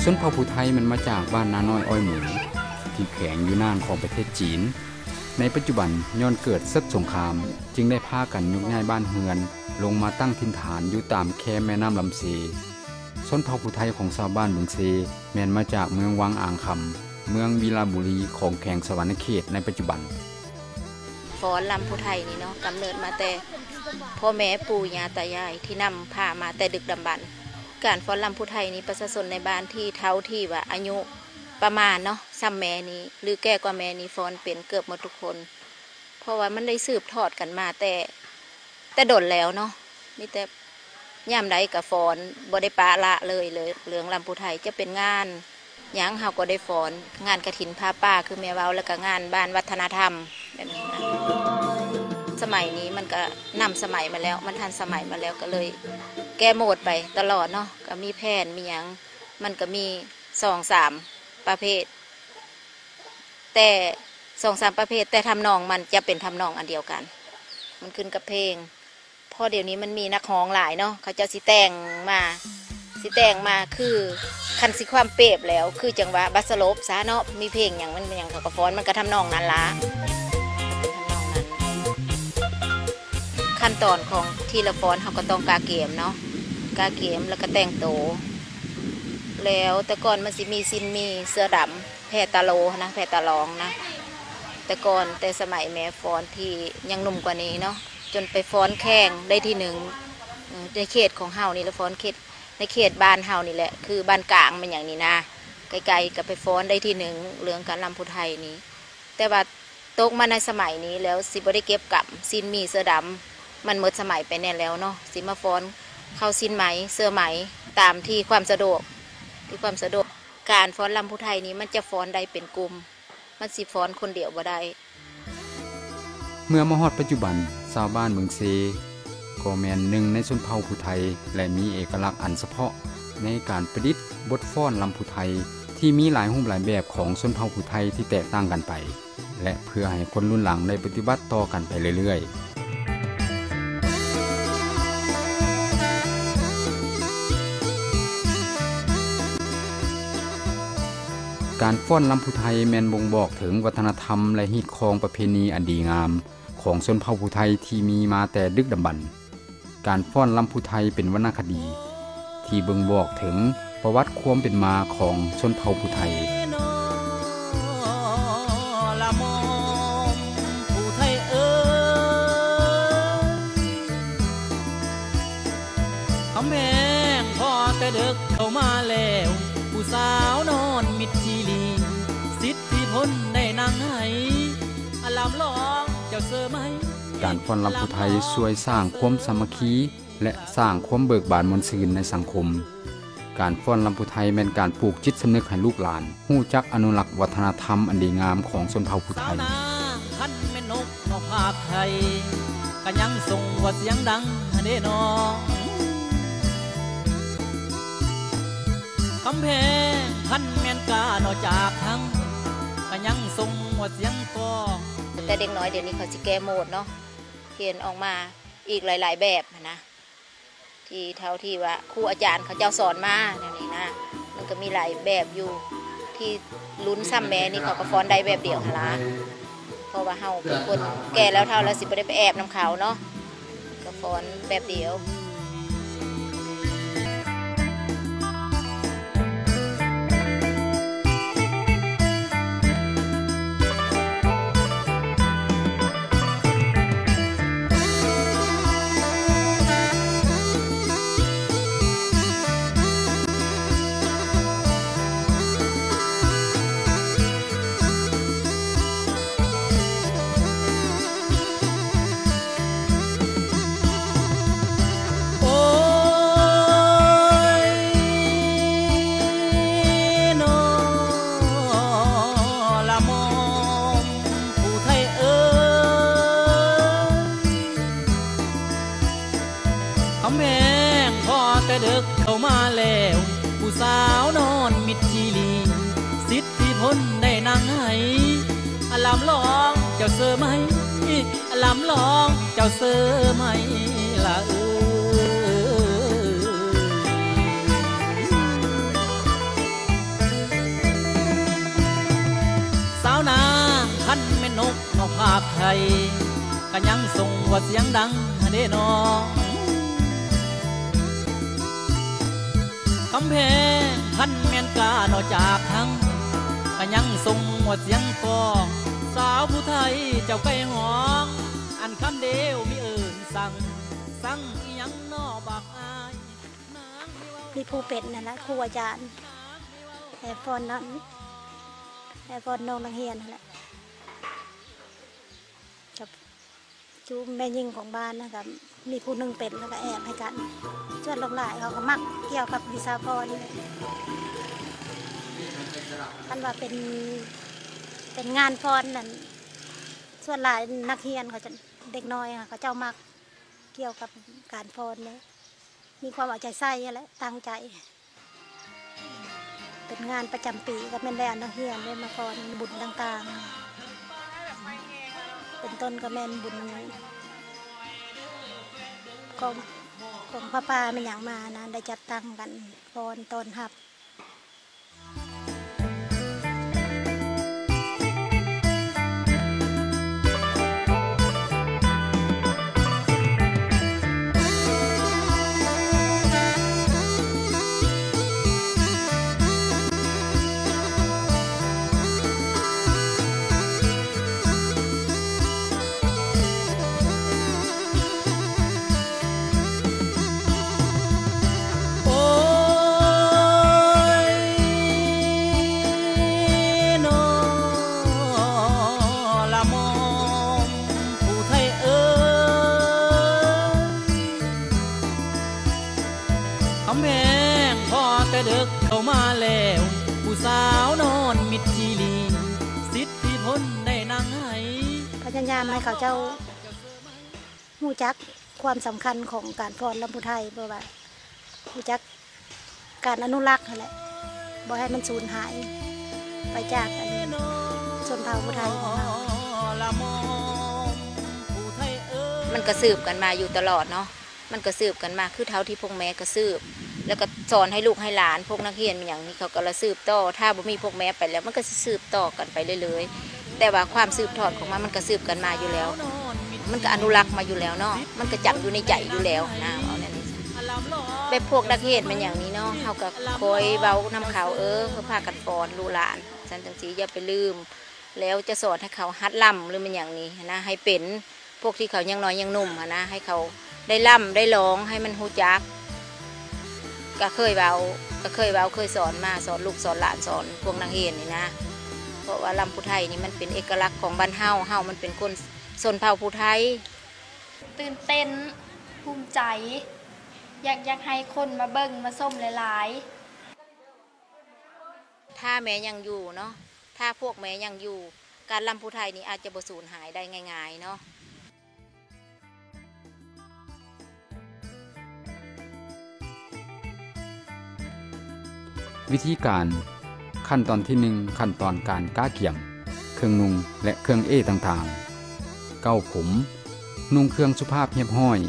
ຊົນເຜົ່າຜູ້ໄທແມ່ນມາຈາກບ້ານນານ້ອຍອ້ອຍໝູ ທີ່ແຂວງຢູນານຂອງປະເທດຈີນ. ໃນປັດຈຸບັນ ຍ້ອນເກີດເສິກສົງຄາມ ຈຶ່ງໄດ້ພາກັນຍົກຍ້າຍບ້ານເຮືອນລົງມາຕັ້ງຖິ່ນຖານຢູ່ຕາມແຄມແມ່ນ້ຳລຳເຊ. ຊົນເຜົ່າຜູ້ໄທຂອງຊາວບ້ານບຶງເຊ ແມ່ນມາຈາກເມືອງວັງອ່າງຄຳ, ເມືອງວິລະບູລີ ຂອງແຂວງສະຫວັນນະເຂດໃນປັດຈຸບັນ. ຟ້ອນລຳຜູ້ໄທນີ້ເນາະ ກຳເນີດມາແຕ່ພໍ່ແມ່ປູ່ຍ່າຕາຍາຍທີ່ນຳພາມາແຕ່ດຶກດຳບັນ. ການຟ້ອນລຳຜູ້ໄທນີ້ ປະຊາຊົນໃນບ້ານທີ່ເທົ່າທີ່ວ່າອາຍຸປະມານເນາະ ສ່ຳແມ່ນີ້ ຫຼື ແກ່ກວ່າແມ່ນີ້ ຟ້ອນເປັນເກືອບໝົດທຸກຄົນ ເພາະວ່າມັນໄດ້ສືບທອດກັນມາແຕ່ ແຕ່ດົນແລ້ວເນາະ ມີແຕ່ຍາມໃດກໍຟ້ອນ ບໍ່ໄດ້ປະລະເລີຍ ເລື່ອງລຳຜູ້ໄທ ຈະເປັນງານຫຍັງເຮົາກໍໄດ້ຟ້ອນ ງານກະຖິນຜ້າປ່າ ຄືແມ່ເວົ້າ ແລ້ວກໍງານບ້ານວັດທະນະທຳແບບນີ້ນະ. ສະໄໝນີ້ມັນກໍນຳສະໄໝມາແລ້ວ ມັນທັນສະໄໝມາແລ້ວ ກໍເລີຍແກ້ໂໝດໄປຕະຫຼອດເນາະ ກໍມີແຜ່ນມີຫຍັງ ມັນກໍມີສອງສາມປະເພດ ແຕ່ສອງສາມປະເພດ ແຕ່ທຳນອງມັນຈະເປັນທຳນອງອັນດຽວກັນ ມັນຂຶ້ນກັບເພງ ເພາະດຽວນີ້ມັນມີນັກຮ້ອງຫຼາຍເນາະ ເຂົາເຈົ້າຊິແຕ່ງມາ ຊິແຕ່ງມາຄື ຄັນຊິຄວາມເປບແລ້ວ ຄືຈັງຫວະບັດສະຫຼົບຊະເນາະ ມີເພງຫຍັງມັນຫຍັງເຂົາກໍຟ້ອນ ມັນກໍທຳນອງນັ້ນລະ ເປັນທຳນອງນັ້ນ. ຂັ້ນຕອນຂອງທີ່ລະຟ້ອນ ເຮົາກໍຕ້ອງກະກຽມເນາະ ກະກຽມ ແລ້ວກໍແຕ່ງໂຕ ແລ້ວແຕ່ກ່ອນມັນຊິມີສິ້ນໝີ່ ເສື້ອດຳ ແຜ່ຕາໂລຫັ້ນນະ ແຜ່ຕາລອງນະ ແຕ່ກ່ອນ ແຕ່ສະໄໝແມ່ຟ້ອນທີ່ຍັງໜຸ່ມກວ່ານີ້ເນາະ ຈົນໄປຟ້ອນແຂ່ງໄດ້ທີໜຶ່ງ ເອີ ໃນເຂດຂອງເຮົານີ້ລະ ຟ້ອນເຂດ ໃນເຂດບ້ານເຮົານີ້ແຫຼະ ຄືບ້ານກາງແມ່ນຫຍັງນີ້ນະ ໃກ້ໆ ກໍໄປຟ້ອນໄດ້ທີໜຶ່ງ ເລື່ອງການລຳຜູ້ໄທນີ້ ແຕ່ວ່າຕົກມາໃນສະໄໝນີ້ແລ້ວ ຊິບໍ່ໄດ້ເກັບກຳ ສິ້ນໝີ່ເສື້ອດຳ ມັນໝົດສະໄໝໄປແນ່ແລ້ວເນາະ ຊິມາຟ້ອນເຂົ້າສິ້ນໄໝ ເສື້ອໄໝ ຕາມທີ່ຄວາມສະດວກ ທີ່ຄວາມສະດວກ. ການຟ້ອນລຳຜູ້ໄທນີ້ ມັນຈະຟ້ອນໄດ້ເປັນກຸ່ມ ມັນຊິຟ້ອນຄົນດຽວບໍ່ໄດ້. ເມື່ອມາຮອດປັດຈຸບັນ, ຊາວບ້ານເມືອງເຊ ກໍແມ່ນໜຶ່ງໃນຊົນເຜົ່າຜູ້ໄທ ແລະ ມີເອກະລັກອັນສະເພາະໃນການປະດິດບົດຟ້ອນລຳຜູ້ໄທ ທີ່ມີຫຼາຍຮູບຫຼາຍແບບຂອງຊົນເຜົ່າຜູ້ໄທທີ່ແຕກຕ່າງກັນໄປ ແລະ ເພື່ອໃຫ້ຄົນລຸ້ນຫຼັງໄດ້ປະຕິບັດຕໍ່ກັນໄປເລື້ອຍໆ. ການຟ້ອນລຳຜູ້ໄທແມ່ນບົ່ງບອກເຖິງວັດທະນະທຳ ແລະ ຮີດຄອງປະເພນີອັນດີງາມຂອງຊົນເຜົ່າຜູ້ໄທທີ່ມີມາແຕ່ດຶກດຳບັນ. ການຟ້ອນລຳຜູ້ໄທເປັນວັນນະຄະດີທີ່ບົ່ງບອກເຖິງປະຫວັດຄວາມເປັນມາຂອງຊົນເຜົ່າຜູ້ໄທ. ລະມອມຜູ້ໄທເອີຍ ຄຳແພງພໍແຕ່ເດິກເຂົ້າມາແລ້ວ ຜູ້ສາວນອນມິດຈີລີ ສິດທິພົນໄດ້ນັ່ງໄຫ້ ອາລາມລອງເຈົ້າເຊີໄໝ. ການຟ້ອນລຳຜູ້ໄທຊ່ວຍສ້າງຄວາມສາມັກຄີ ແລະ ສ້າງຄວາມເບີກບານມ່ວນຊື່ນໃນສັງຄົມ. ການຟ້ອນລຳຜູ້ໄທແມ່ນການປູກຈິດສຳນຶກໃຫ້ລູກຫຼານຮູ້ຈັກອະນຸລັກວັດທະນະທຳອັນດີງາມຂອງຊົນເຜົ່າຜູ້ໄທ. ສາວນາງຄັນແມ່ນນົກ ນອກພາກໄທ ກະຍັງສົ່ງວ່າສຽງດັງເດ້ນ້ອງ ຄຳແພງຄັນແມ່ນການອກຈາກທັງ ກະຍັງສົ່ງວ່າສຽງກ້ອງ. ແຕ່ເດັກນ້ອຍດຽວນີ້ເຂົາຊິແກ້ໂໝດເນາະ ຂຽນອອກມາອີກຫຼາຍໆແບບຫັ້ນນະ ທີ່ເທົ່າທີ່ວ່າຄູອາຈານເຂົາເຈົ້າສອນມາແນວນີ້ນະ ມັນກໍມີຫຼາຍແບບຢູ່ ທີ່ລຸ້ນສ່ຳແມ່ນີ້ເຂົາກໍຟ້ອນໄດ້ແບບດຽວຫັ້ນລະ ເພາະວ່າເຮົາເປັນຄົນແກ່ແລ້ວເຖົ້າແລ້ວ ຊິບໍ່ໄດ້ໄປແອບນຳເຂົາເນາະ ກໍຟ້ອນແບບດຽວ. ໂອ້ຍນໍ ລະມອມຜູ້ໄທເອີຍ ຄຳແພງພໍແຕ່ເດິກເຂົ້າມາແລ້ວ ຜູ້ສາວນອນມິດຈີລີ ສິດທິພົນໄດ້ນັ່ງໄຫ້ ອາລາມລອງເຈົ້າເຊີໄໝ ອາລາມລອງເຈົ້າເຊີໄໝລະເອີຍ. ປາກໄທ ກະຍັງສົ່ງວ່າສຽງດັງເດ້ນ້ອງ ກຳແພງຄັນແມ່ນກາເນາະຈາກທັງ ກະຍັງສົ່ງວ່າສຽງກອງ ສາວຜູ້ໄທເຈົ້າໄກ່ຮ້ອງ ອັນຄຳດຽວມີເອີ້ນສັ່ງ ສັ່ງອີຫຍັງເນາະບັກອ້າຍ ນາງມີເວົ້າ ມີຜູ້ເປັນນັ້ນລະ ຄູອາຈານ ແອຟອນນັ້ນ ແອຟອນນ້ອງນັກຮຽນຫັ້ນແຫຼະ ກັບ ຈຸແມ່ຍິງຂອງບ້ານນະ ກະມີຜູ້ໜຶ່ງເປັນ ແລ້ວກະແອບໃຫ້ກັນ ສ່ວນຫຼວງຫຼາຍເຂົາກະມັກກ່ຽວກັບວິຊາຟ້ອນ ຄັນວ່າເປັນ ເປັນງານຟ້ອນນັ້ນ ສ່ວນຫຼາຍນັກຮຽນເຂົາຈະ ເດັກນ້ອຍເຂົາເຈົ້າມັກກ່ຽວກັບການຟ້ອນເດ້ ມີຄວາມເອົາໃຈໃສ່ຫັ້ນແຫຼະ ຕັ້ງໃຈ. ເປັນງານປະຈຳປີ ກະແມ່ນໄດ້ເອົານັກຮຽນໄດ້ມາຟ້ອນບຸນຕ່າງໆ ເປັນຕົ້ນກະແມ່ນບຸນຂອງ ຂອງຜ້າປ່າແມ່ນຫຍັງມານະ ໄດ້ຈັດຕັ້ງກັນຟ້ອນຕ້ອນຮັບ. ໂອ້ຍນໍ ລະໝອມຜູ້ໄທເອີຍ ກຳແພງພໍແຕ່ເດິກເຂົ້າມາແລ້ວ ຜູ້ສາວນອນມິດຈີ່ຫຼີ ສິດທິພົນໄດ້ນັ່ງໄຫ້ ພະຍາຍາມໃຫ້ເຂົາເຈົ້າ ຮູ້ຈັກຄວາມສຳຄັນຂອງການຟ້ອນລຳຜູ້ໄທ ເພາະວ່າຮູ້ຈັກການອະນຸລັກຫັ້ນແຫຼະ ບໍ່ໃຫ້ມັນສູນຫາຍໄປຈາກອັນຊົນເຜົ່າຜູ້ໄທຂອງເຮົາ. ມັນກະສືບກັນມາຢູ່ຕະຫຼອດເນາະ ມັນກະສືບກັນມາ ຄືເທົ່າທີ່ພວກແມ່ກະສືບ ແລ້ວກະສອນໃຫ້ລູກໃຫ້ຫຼານ ພວກນັກຮຽນອີ່ຫຍັງນີ້ ເຂົາກະລະສືບຕໍ່ ຖ້າບໍ່ມີພວກແມ່ໄປແລ້ວ ມັນກະຊິສືບຕໍ່ກັນໄປເລື້ອຍໆ ແຕ່ວ່າຄວາມສືບທອດຂອງມັນ ມັນກະສືບກັນມາຢູ່ແລ້ວ ມັນກະອະນຸລັກມາຢູ່ແລ້ວເນາະ ມັນກະຈຳຢູ່ໃນໃຈຢູ່ແລ້ວຫັ້ນນະ ເວົ້າແນວນີ້ ແບບພວກນັກຮຽນແມ່ນຫຍັງນີ້ເນາະ ເຮົາກະຄອຍເວົ້ານຳເຂົາ ເອີ ພາກັນຟ້ອນລູກຫຼານ ຊັ້ນຈັ່ງຊີ້ ຢ່າໄປລືມ ແລ້ວຈະສອນໃຫ້ເຂົາຫັດລຳ ຫຼືແມ່ນຫຍັງນີ້ຫັ້ນນະ ໃຫ້ເປັນ ພວກທີ່ເຂົາຍັງນ້ອຍຍັງໜຸ່ມຫັ້ນນະ ໃຫ້ເຂົາໄດ້ລຳໄດ້ລອງ ໃຫ້ມັນຮູ້ຈັກ ກະເຄີຍເວົ້າ ກະເຄີຍເວົ້າ ເຄີຍສອນມາ ສອນລູກສອນຫຼານ ສອນພວກນັກຮຽນນີ້ນະ ເພາະວ່າລຳຜູ້ໄທນີ້ມັນເປັນເອກະລັກຂອງບ້ານເຮົາ ເຮົາມັນເປັນຄົນຊົນເຜົ່າຜູ້ໄທ. ຕື່ນເຕັ້ນ ພູມໃຈ ຢາກ ຢາກໃຫ້ຄົນມາເບິ່ງມາຊົມຫຼາຍໆ. ຖ້າແມ່ຍັງຢູ່ເນາະ ຖ້າພວກແມ່ຍັງຢູ່ ການລຳຜູ້ໄທນີ້ອາດຈະບໍ່ສູນຫາຍໄດ້ງ່າຍໆເນາະ. ວິທີການ ຂັ້ນຕອນທີໜຶ່ງ ຂັ້ນຕອນການກະກຽມເຄື່ອງນຸ່ງ ແລະ ເຄື່ອງເອຕ່າງໆ. ເກົ້າຜົມ ນຸ່ງເຄື່ອງສຸພາບຮຽບຮ້ອຍ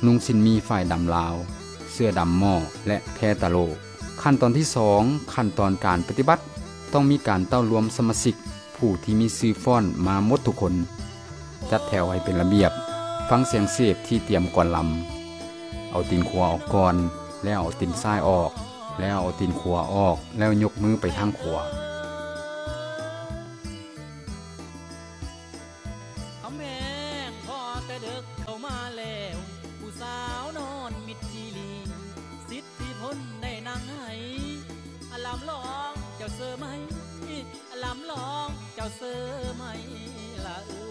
ນຸ່ງສິ້ນໝີ່ຝ້າຍດຳລາວ ເສື້ອດຳໝໍ້ ແລະ ແພຕະໂລ. ຂັ້ນຕອນທີສອງ ຂັ້ນຕອນການປະຕິບັດ ຕ້ອງມີການເຕົ້າລວມສະມາຊິກຜູ້ທີ່ມີຊື່ຟ້ອນມາໝົດທຸກຄົນ ຈັດແຖວໃຫ້ເປັນລະບຽບ ຟັງສຽງເສບທີ່ຕຽມກ່ອນລຳ ເອົາຕີນຂວາອອກກ່ອນ ແລ້ວເອົາຕີນຊ້າຍອອກ ແລ້ວເອົາຕີນຂວາອອກ ແລ້ວຍົກມືໄປທາງຂວາ. ກຳແພງພໍແຕ່ເດິກເຂົ້າມາແລ້ວ ຜູ້ສາວນອນມິດຈີ່ຫຼີ ສິດທິພົນໄດ້ນັ່ງໄຫ້ ອາລຳລອງເຈົ້າເຊີໄໝ ອາລຳລອງເຈົ້າເຊີໄໝລະເອີຍ.